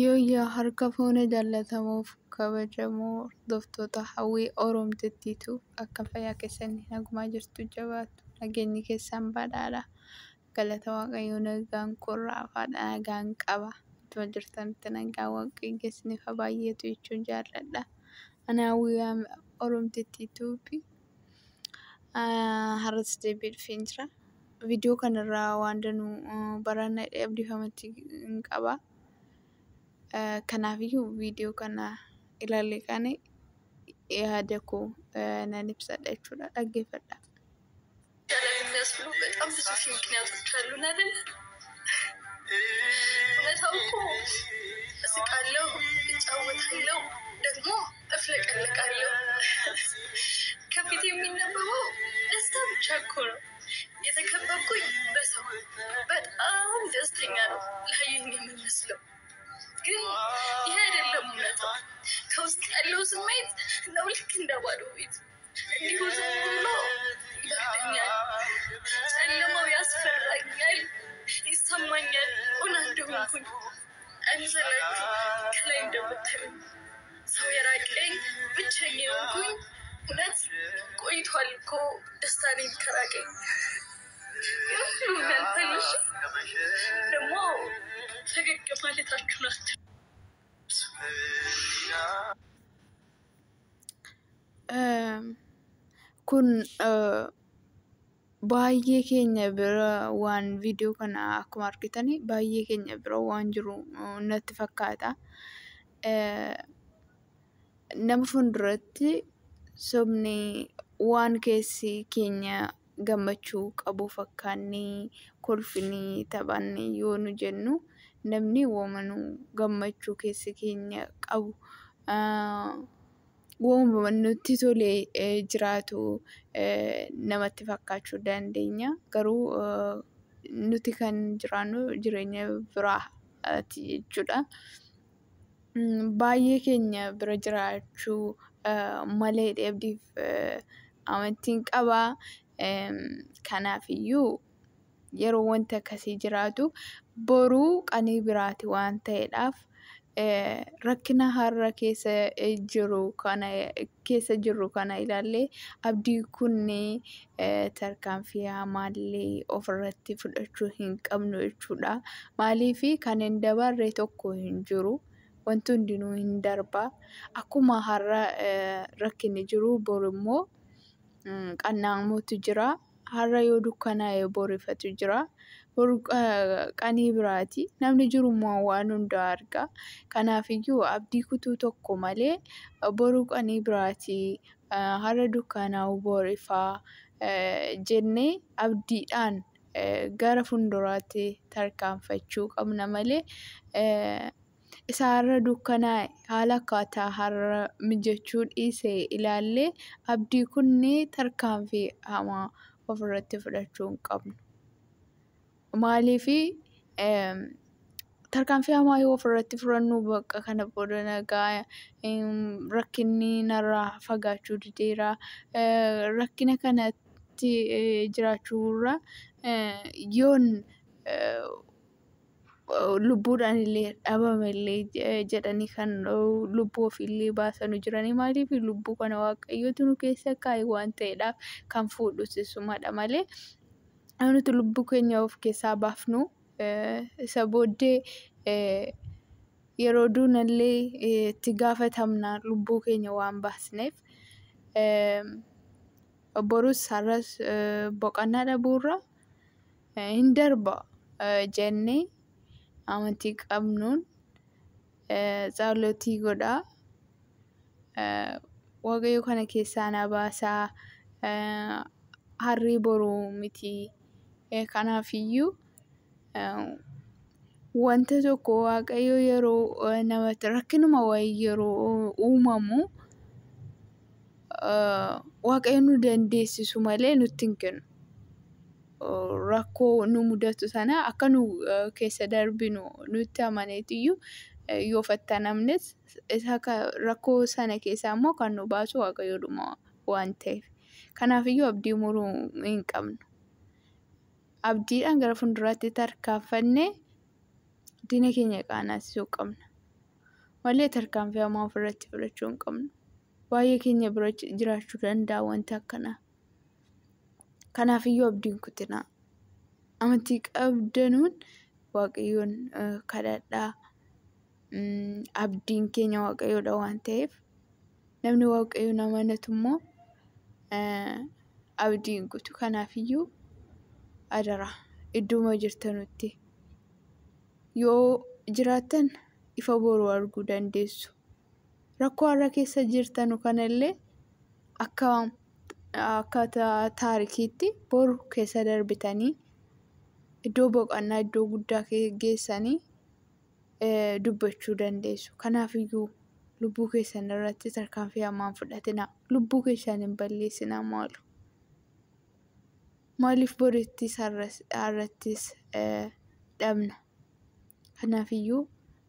Yooyyaa harka fuune jaallatamuuf kabajamoo hordoftoota hawwii Oromtittiitu akka fayyaa keessanii nagumaa jirtu jabaattu nageenyi keessan badhaadha. Galata Waaqayyoo nagaan korraafaadha nagaan qaba. Iddoo jirtanitti nagaan Waaqayyoo isiniif haa baay'atu jechuun jaalladha. Ani hawwii Oromtittiituufi har'as deebi'ee dhufeen jira. Viidiyoo kanarraa waan danuu baranna abdii hin qaba. Kanaafiyyuu viidiyoo kana ilaalee kaane yaada koo nan ibsadha jechuudha. Dhaggeeffadhaa. የሚያስብሉ በጣም ብዙ ሺህ ምክንያቶች አሉን አይደል? እውነታው እኮ እስቃለሁ፣ እጫወታለሁ፣ ደግሞ እፍለቀለቃለሁ። ከፊት የሚነበበው ደስታ ብቻ እኮ ነው። የተከበብኩኝ በሰው በጣም ደስተኛ ነው ላየኝ የምመስለው። ግን ይሄ አይደለም እውነታው። ከውስጥ ያለው ስሜት ነው ልክ እንደ ባዶ ቤት እንዲሁ ዝም ብሎ ይበርደኛል። ጨለማው ያስፈራኛል፣ ይሰማኛል ኦና እንደሆንኩኝ አይምሰላችሁ። ከላይ እንደምታዩኝ ሰው የራቀኝ ብቸኛ የሆንኩኝ እውነት ቆይቷል እኮ ደስታ እኔን ከራቀኝ። ግን ሁሉም ያልፋል። እሺ ደግሞ ፈገግ ማለታችሁን አትርሱ። Kun baay'ee keenya bira waan viidiyoo kana akkuma argitani baay'ee keenya bira waan jiru natti fakkaata. Nama fuulduratti sobni waan keessi keenya gammachuu qabu fakkaannee kolfinee taphannee yoo nu jennu namni waanuma gammachuu keessi keenya qabu waanuma nutti tolee jiraatu namatti fakkaachuu dandeenya. Garuu nuti kan jiraannu jireenya biraati jechuudha. Baay'ee keenya bira jiraachuu malee abdiif amantiin qaba. Kanaafiyyuu yeroo wanti akkasii jiraatu boruu qanii biraati waan ta'eedhaaf rakkina har'a keessa jiru kana keessa jirru kana ilaallee abdii kunnee tarkaanfii hamaallee ofirratti fudhachuu hin qabnu jechuudha. Maaliif kan hin dabarre tokko hin jiru. Wanti hundinuu hin darba. Akkuma har'a rakkinni jiru borimmoo qannaamuutu jira. Har'a yoo dukkanaa'e bor ifatu jira. Boru qanii biraati. Namni jirummoo waan hundaa arga. Kanaafiyyuu abdii kutuu tokko malee boru qanii biraati. Har'a dukkanaa'u bor ifaa jennee abdiidhaan gara fuulduraatti tarkaanfachuu qabna malee isa har'a dukkanaa'e haala akkaataa har'a mijachuu dhiise ilaallee abdii kunnee tarkaanfii hamaa ofirratti fudhachuu hin qabnu. Maaliif tarkaanfii hamaa yoo ofirratti fudhannu bakka kana booda nagaa rakkinni narraa fagaachuu dideera. Rakkina kanatti jiraachuurra yoon lubbuudhaan illee dhabame illee jedhanii kan lubbuu ofiillee baasanu jiranii maaliif lubbuu kana Waaqayyootu nu keessa kaa'e waan ta'eedhaaf kan fuudhus isumadha malee nuti lubbuu keenya of keessaa baafnu isa booddee yeroo duunallee itti gaafatamna lubbuu keenya waan baasneef borus har'as boqonnaa dhabuurra hin darba jennee amantii qabnuun tsaalotii godhaa. Waaqayyo kana keessaa na baasaa harrii boruu miti. Kanaafiyyuu wanta tokko Waaqayyo yeroo namatti rakkinuma wayii yeroo uumamu Waaqayyo nu dandeessisu malee nutti hin kennu. Rakkoo nu mudatu sana akka nu keessa darbinu nutti amaneetiyyuu yoo fattanamnes isa rakkoo sana keessaa immoo kan nu baasu Waaqayyoodhuma waan ta'eef. Kanaafiyyuu abdii muruu hin qabnu. Abdiidhaan gara fuulduraatti tarkaanfannee diina keenya qaanessuu qabna. Malee tarkaanfii hamaa ofirratti fudhachuu hin qabnu. Baay'ee keenya bira jiraachuu danda'a wanti akkanaa. Kanaafiyyuu abdii hin kutinaa. Amantii qabdanuun Waaqayyoon kadhadhaa. Abdiin keenya Waaqayyoodha waan ta'eef namni Waaqayyoon amanatu immoo abdii hin kutu. Kanaafiyyuu adaraa idduma jirtanutti yoo jiraattan ifa boruu arguu dandeessu. Rakkoo har'a keessa jirtanu kanallee akka akka taarikiitti boru keessa darbitanii iddoo boqonnaa iddoo guddaa geessanii dubbachuu dandeessu. Kanaafiyyuu lubbuu keessan irratti tarkaanfii hamaa hin fudhatinaa. Lubbuu keessan hin balleessinaa maaloo. Maaliif borittis har'attis dhabna? Kanaafiyyuu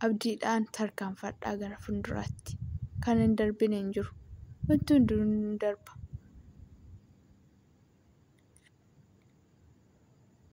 abdiidhaan tarkaanfadhaa gara fuulduraatti. Kan hin darbine hin jiru. Wanti hundinuu ni darba.